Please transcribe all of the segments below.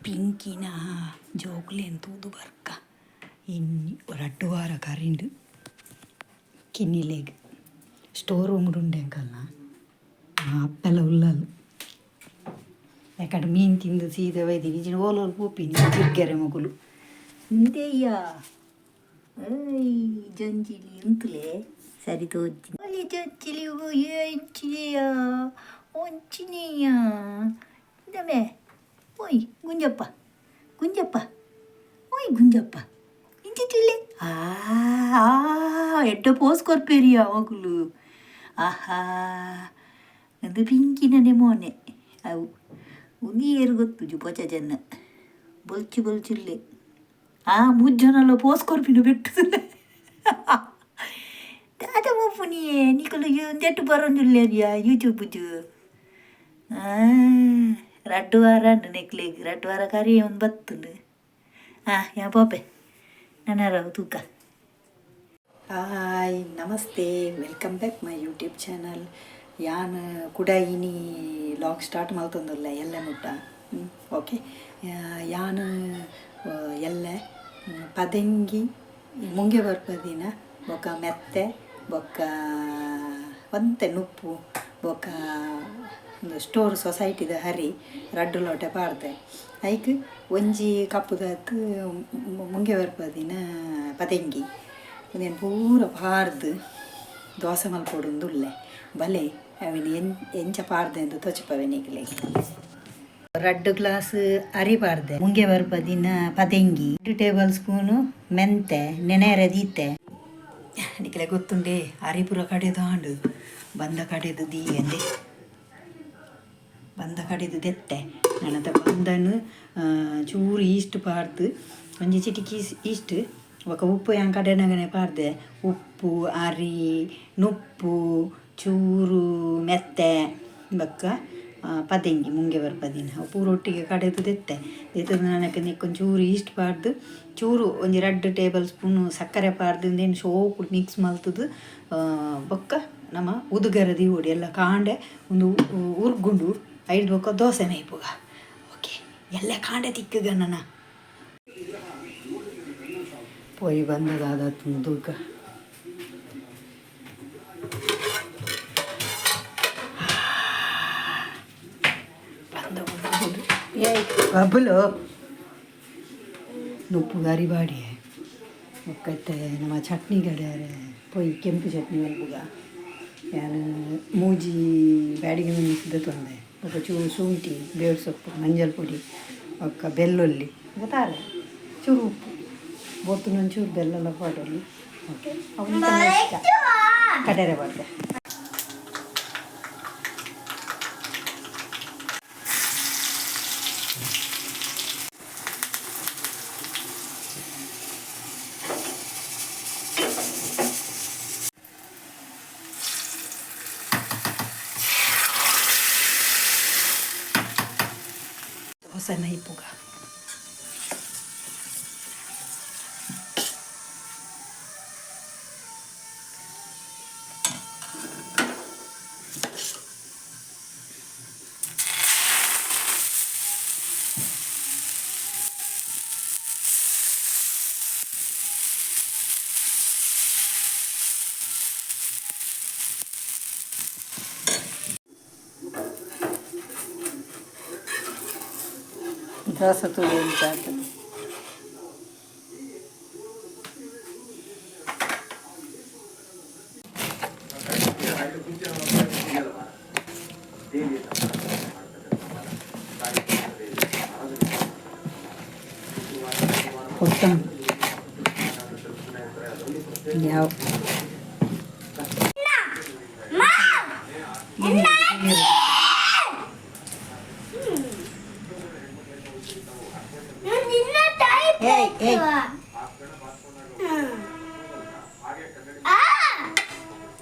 ಪಿಂಕಿನ ಜೋಕುಲೆನ್ ತೂದು ಬರ್ಕ. ಇನಿ ರಡ್ಡ್ ವಾರ ಕರಿಂಡ್ ಕಿನ್ನಿಲೆಗ್ ಸ್ಟೋರ್ ರೂಮ್ ಉಂಡು ಎಂಕಲ್ನ. ಅಪ್ಪೆಲ ಉಲ್ಲಲ್. ಎಕಡೆ ಮೀನ್ ತಿಂದು ಸೀದಾ ಬೈದಿನಿ ಇಜ್ಜಿಂಡ ಓಲೋಲು ಪೋಪಿನಿ ತಿರ್ಗೆರೆ ಮೊಕುಲು. ಇಂದೆಯ್ಯ ಏಯ್ ಜಂಜಿಲಿ ಉಂತುಲೆ ಸರಿ ತೋಜಿ ಜಂಜಿಲಿ ಎಂಚಿನೆಯ ಒಂಚಿನೆಯ ಇಂದಮೆ ಓಯ್ ಗುಂಜಪ್ಪ ಗುಂಜಪ್ಪ ಓಯ್ ಗುಂಜಪ್ಪ ಇಂಚಿತ್ತಿಲ್ಲೆ ಆ ಆ ಎಡ್ಡೆ ಪೋಸ್ ಕೊರ್ಪೆರಿಯ ಮೊಕುಲು ಆಹಾ ಅದು ಪಿಂಕಿನನೆ ಮೋನೆ ಅವು ಉಂದು ಏರ್ ಗೊತ್ತುಜು ಪೊಚ ಜನ ಬೊಲ್ಚಿ ಬೊಲ್ಚಿಲ್ಲೆ ಆ ಮೂಜಿ ಜನಲ ಪೋಸ್ ಕೊರ್ಪಿನ ಬೆಟ್ಟುದುಲ್ಲೆ ದಾದ ಮಲ್ಪುನಿಯೆ ನಿಕುಲು ಉಂದೆಟ್ ಬರೊಂದುಲ್ಲೆರಿಯಾ ಯೂಟ್ಯೂಬ್ ರಡ್ಡ್ ವಾರ ಆಂಡ್ ನೆಕ್ಲೆಗ್ ರಡ್ಡ್ ವಾರ ಕರಿಯೊಂದು ಬತ್ತುಂಡು ಆ ಯಾನ್ ಪೋಪೆ ನನರ ತೂಕ. Hi namaste, welcome back my YouTube channel. ಯಾನ್ ಕುಡ ಇನಿ ಲಾಗ್ ಸ್ಟಾರ್ಟ್ ಮಲ್ತೊಂದುಲ್ಲೆ ಎಲ್ಲೆ ಮುಟ್ಟ. ಓಕೆ, ಯಾನ್ ಎಲ್ಲೆ ಪದೆಂಗಿ ಮುಂಗೆ ಬರ್ಪದಿನ ಬೊಕ್ಕ ಮೆತ್ತೆ ಬೊಕ್ಕ ಒಂತೆ ನುಪ್ಪು ಬೊಕ್ಕ ಒಂದು ಸ್ಟೋರ್ ಸೊಸೈಟಿದ ಹರಿ ರಡ್ಡ್ ಲೋಟೆ ಪಾಡ್ದೆ. ಐಕ್ ಒಂಜಿ ಕಪ್ಪುದಾತ್ ಮುಂಗೆ ಬರ್ಪದಿನ ಪದೆಂಗಿ ಉಂದೆನ್ ಪೂರ ಪಾಡ್ದ್ ದೋಸೆ ಮಲ್ಪೊಡುಂದುಲ್ಲೆ. ಬಲೆ ಅವೆನ್ ಎಂಚ ಪಾಡ್ದೆ ಅಂದ್ ತೋಜಿಪಾವೆ ನಿಕ್ಲೆಗ್. ರಡ್ಡ್ ಗ್ಲಾಸ್ ಅರಿ ಪಾಡ್ದೆ, ಮುಂಗೆ ಬರ್ಪದಿನ ಪದೆಂಗಿ, 2 ಟೇಬಲ್ ಸ್ಪೂನ್ ಮೆಂತೆ ನೆನೆಯರೆ ದೀತೆ. ನಿಕ್ಲೆ ಗೊತ್ತುಂಡೆ ಅರಿ ಪೂರ ಕಡೆದಾಂಡ್ ಬಂದ ಕಡೆದು ದೀಯಂದೆ ಬಂದ ಕಡೆದು ದೆತ್ತೆ. ನನದ ಬಂದನ್ ಚೂರು ಈಸ್ಟ್ ಪಾಡ್ದು ಒಂಜಿ ಚಿಟಿಕಿ ಈಸ್ಟ್ ಬೊಕ ಉಪ್ಪು ಯಾನ್ ಕಡೆನಗನೆ ಪಾಡ್ದೆ. ಉಪ್ಪು ಅರಿ ನುಪ್ಪು ಚೂರು ಮೆತ್ತೆ ಬೊಕ್ಕ ಪದೆಂಗಿ ಮುಂಗೆ ಬರ್ಪದಿನ ಅವು ಪೂರ ಒಟ್ಟಿಗೆ ಕಡೆದು ದೆತ್ತೆ. ದೆತ್ತುದು ನನಕ್ಕೆ ನೆಕ್ಕೊಂಚೂರು ಈಸ್ಟ್ ಪಾಡ್ದು ಚೂರು ಒಂಜಿ 2 ಟೇಬಲ್ ಸ್ಪೂನ್ ಸಕ್ಕರೆ ಪಾಡ್ದು ಉಂದೆನ್ ಶೋಕು ಮಿಕ್ಸ್ ಮಲ್ತುದು ಬೊಕ್ಕ ನಮ ಉದುಗರ ದೀವೊಡು. ಎಲ್ಲ ಕಾಂಡೆ ಉಂದು ಉರ್ಗುಂಡು ಐಡ್ದ್ ಬೊಕ್ಕ ದೋಸೆ ಮೈಪುಗ. ಓಕೆ, ಎಲ್ಲೆ ಕಾಂಡೆ ತಿಕ್ಕುಗ ನನ. ಪೋಯಿ ಬಂದದಾದ ತೂಕ. ಬಂದ ಬಬ್ಬುಲು ನುಪ್ಪು ಗರಿ ಬಾಡಿ ಬೊಕ್ಕ ಇತ್ತೆ ನಮ್ಮ ಚಟ್ನಿ ಕಡೆಯರೆ ಪೋಯಿ ಕೆಂಪು ಚಟ್ನಿ ಮಲ್ಪುಗ. ಯಾನ್ ಮೂಜಿ ಬ್ಯಾಡಿಗೆ ಮೆಣಸು ದೆತೊಂದೆ ಬೊಕ್ಕ ಚೂರು ಶುಂಠಿ ಬೇವು ಸೊಪ್ಪು ಮಂಜಲ್ ಪೊಡಿ ಬೊಕ್ಕ ಬೆಳ್ಳುಳ್ಳಿ ಬೊಕ್ಕ ತಾರೆ ಚೂರು ಉಪ್ಪು ಬೊತ್ತುನ ಒಂಚೂರು ಬೆಲ್ಲಲ ಪಾಡೊಲಿ. ಓಕೆ, ಅವು ನಿಕಲ್ನ ಇಷ್ಟ ಕಡೆರೆ ಪಾಡ್ದೆ. ದೋಸೆ ಮೈಪುಗ. ದೋಸೆ ತೂಲೆ ಎಂಚ ಆತುಂಡು. ಪೊರ್ತುಂಡು ಯಾವ್. ಏಯ್ ಏಯ್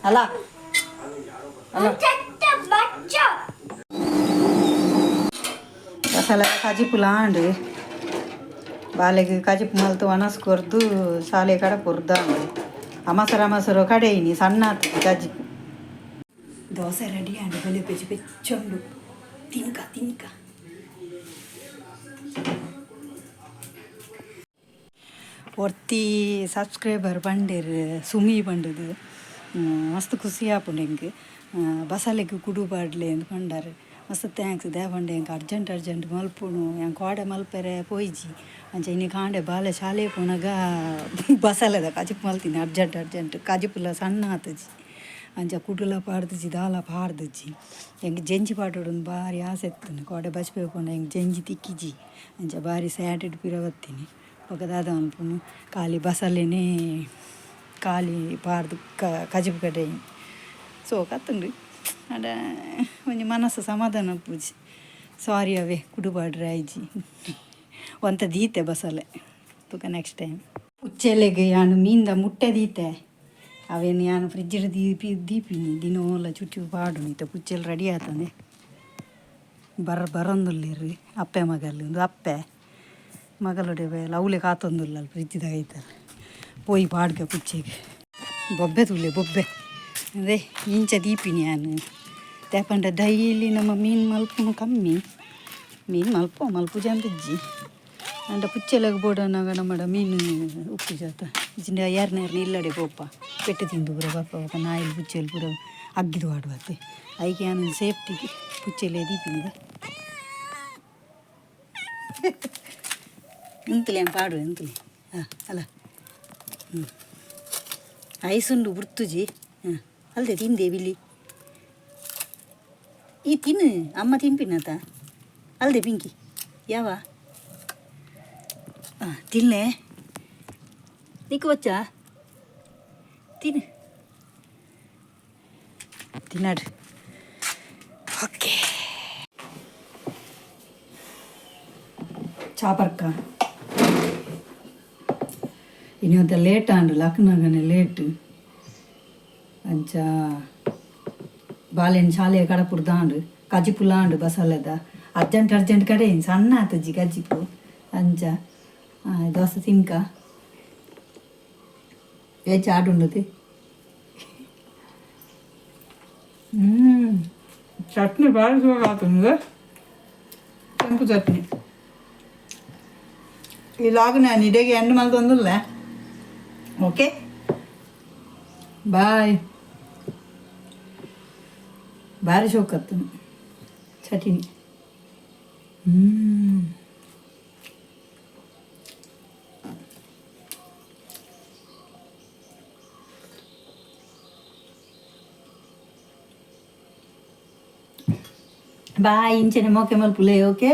ಅಲ್ಲ ಅಲ್ಲ ಮಸಾಲ ಕಜಿಪುಲ ಆಂಡ್. ಬಾಲೆಗ್ ಕಜಿಪು ಮಲ್ತ್ ವನಸ್ ಕೊರ್ದು ಶಾಲೆ ಕಡ ಪೊರ್ದಾಂಡ್. ಅಮಸರ ಅಮಸರ ಕಡೆಯಿನಿ ಸಣ್ಣ ಆತುಜಿ ಕಜಿಪು. ದೋಸೆ ರೆಡಿ ಆಂಡ್. ಬಲೆ ಬೆಚ್ಚ ಬೆಚ್ಚ ಉಂಡು. ತಿನ್ಕ ತಿನ್ಕ. ಒರ್ತಿ ಸಬ್ಸ್ಕ್ರೈಬರ್ ಪಂಡೆರ್ ಸುಮಿ ಪಂಡುದು ಮಸ್ತ್ ಖುಷಿ ಆಪುಂಡು ಎಂಕ್. ಬಸಲೆಗ್ ಕುಡು ಪಾಡ್ಲೆ ಅಂದ್ ಪಂಡರ್. ಮಸ್ತ್ thanks. ದಾಯೆ ಪಂಡ ಎಂಕ್ ಅರ್ಜೆಂಟ್ ಅರ್ಜೆಂಟ್ ಮಲ್ಪುನು, ಯಾನ್ ಕೋಡೆ ಮಲ್ಪೆರೆ ಪೋಯಿಜಿ. ಅಂಚ ಇನಿ ಕಾಂಡೆ ಬಾಲೆ ಶಾಲೆ ಪೋನಗ ಬಸಲೆದ ಕಜಿಪು ಮಲ್ತಿನಿ ಅರ್ಜೆಂಟ್ ಅರ್ಜೆಂಟ್. ಕಜಿಪುಲ ಸಣ್ಣ ಆತುಜಿ. ಅಂಚ ಕುಡುಲ ಪಾಡ್ದಿಜಿ, ದಾಲ ಪಾಡ್ದಿಜಿ. ಎಂಕ್ ಜೆಂಜಿ ಪಾಡೊಡುಂದು ಬಾರಿ ಆಸೆ ಇತ್ತುಂಡು. ಕೋಡೆ ಬಜ್ಪೆ ಪೋಂಡ ಎಂಕ್ ಜೆಂಜಿ ತಿಕ್ಕಿಜಿ. ಅಂಚ ಬಾರಿ ಸ್ಯಾಡ್ ಪಿರ ಬತ್ತಿನಿ. ಬೊಕ ದಾದ ಮನ್ಪುನು, ಖಾಲಿ ಬಸಲೆನೇ ಖಾಲಿ ಪಾಡ್ದು ಕಜಿಪು ಕಡೆಯಿನಿ. ಸೋಕತ್ತುಂಡು. ಆಂಡ ಒಂಜಿ ಮನಸ್ಸು ಸಮಾಧಾನ ಉಪ್ಪುಜಿ. ಸಾರಿ ಅವೇ ಕುಡು ಪಾಡ್ರೆ ಆಯ್ಜಿ. ಒಂತೆ ದೀತೆ ಬಸಲೆ, ತುಕ ನೆಕ್ಸ್ಟ್ ಟೈಮ್. ಉಚ್ಚೆಲೆಗ್ ಯಾನ್ ಮೀನ್ದ ಮುಟ್ಟೆ ದೀತೆ. ಅವೇನು ಯಾನ್ ಫ್ರಿಜ್ಡ್ ದೀಪಿ ದೀಪಿನಿ, ದಿನೋಲ ಚುಚ್ಚು ಪಾಡುನಿ. ಇತ್ತೆ ಪುಚ್ಚೆಲ್ ರೆಡಿ ಆತಂದೆ ಬರಂದುಲ್ಲೆರ್ ಅಪ್ಪೆ ಮಗಲ್. ಉಂದು ಅಪ್ಪೆ ಮಗಲೊಡೆ ಲವ್ಲೆ ಕಾತೊಂದುಲ್ಲ ಫ್ರಿಜ್ದ ಐತಲ್ಲ. ಪೋಯಿ ಪಾಡ್ಗ ಪುಚ್ಚೆಗ್. ಬೊಬ್ಬೆ ತೂಲೆ ಬೊಬ್ಬೆ. ಅದೇ ಇಂಚ ದೀಪಿನಿ ಯಾನ್. ದಾಯೆ ಡೈಲಿ ನಮ್ಮ ಮೀನು ಮಲ್ಪುನು ಕಮ್ಮಿ. ಮೀನು ಮಲ್ಪ ಮಲ್ಪುಜ ಅಂತಿಜ್ಜಿ, ಆಂಡ ಪುಚ್ಚೆಲೆಗ್ ಬೋಡಾನಗ ನಮ್ಮಡ ಮೀನು ಉಪ್ಪುಜಾತ. ಇಜ್ಜಿಂಡ ಯಾರ್ನ ಯಾರ್ನ ಇಲ್ಲಡೆ ಪೋಪ ಪೆಟ್ಟು ತಿಂದು ಪೂರ ಬರ್ಪ. ಬೊಕ ನಾಯಿಲು ಪುಚ್ಚೆಲು ಪೂರ ಅಗ್ಗಿದು ಆಡುವತ್ತೆ. ಐಕೆ ಯಾನ್ ಸೇಫ್ಟಿಗೆ ಪುಚ್ಚೆಲೆ ದೀಪಿನಿದೆ. ಉಂತುಲೆ, ಯಾನ್ ಪಾಡುವೆ, ಉಂತುಲೆ. ಹಾಂ ಅಲ್ಲ, ಹ್ಞೂ ಐಸುಂಡು ಬುಡ್ತುಜಿ. ಹಾಂ ಅಲ್ದೆ ತಿಂದೆ ಬಿಲ್ಲಿ. ಈ ತಿನ್ನು, ಅಮ್ಮ ತಿನ್ಪಿನತ ಅಲ್ದೆ ಪಿಂಕಿ ಯಾವ. ಹಾಂ ತಿನ್ಲೆ, ನಿಕ್ಕು ಬಚ್ಚಾ ತಿನ್ನು ತಿನ್ನಾಡು. ಓಕೆ, ಚಾಪರ್ಕ ಇನಿ ಒಂತೆ ಲೇಟ್ ಆಂಡ್, ಲಕ್ನಗನೆ ಲೇಟ್. ಅಂಚ ಬಾಲೆನ್ ಶಾಲೆ ಕಡಪುಡ್ದಾಂಡ್. ಕಜಿಪುಲ ಆಂಡ್ ಬಸಲೆದ. ಅರ್ಜೆಂಟ್ ಅರ್ಜೆಂಟ್ ಕಡೆ ಸಣ್ಣ ಆತುಜಿ ಕಜಿಪು. ಅಂಚ ದೋಸೆ ತಿನ್ಕ. ಏಚ್ ಆಡುಂಡತಿ. ಚಟ್ನಿ ಭಾರಿ ಸೋಕ್ ಆತುಂಡು, ಕೆಂಪು ಚಟ್ನಿ. ಈ ಲಾಗ್ ನಾನು ಇಡೆಗೆ ಎಂಡ್ ಮಲ್ತೊಂದುಲ್ಲ. Okay, bye. ಭಾರಿ ಶೋಕತ್ತು ಚಟ್ನಿ. ಬಾಯ್. ಇಂಚನೆ ಮೋಕೆ ಮಲ್ಪುಲೆ. ಓಕೆ.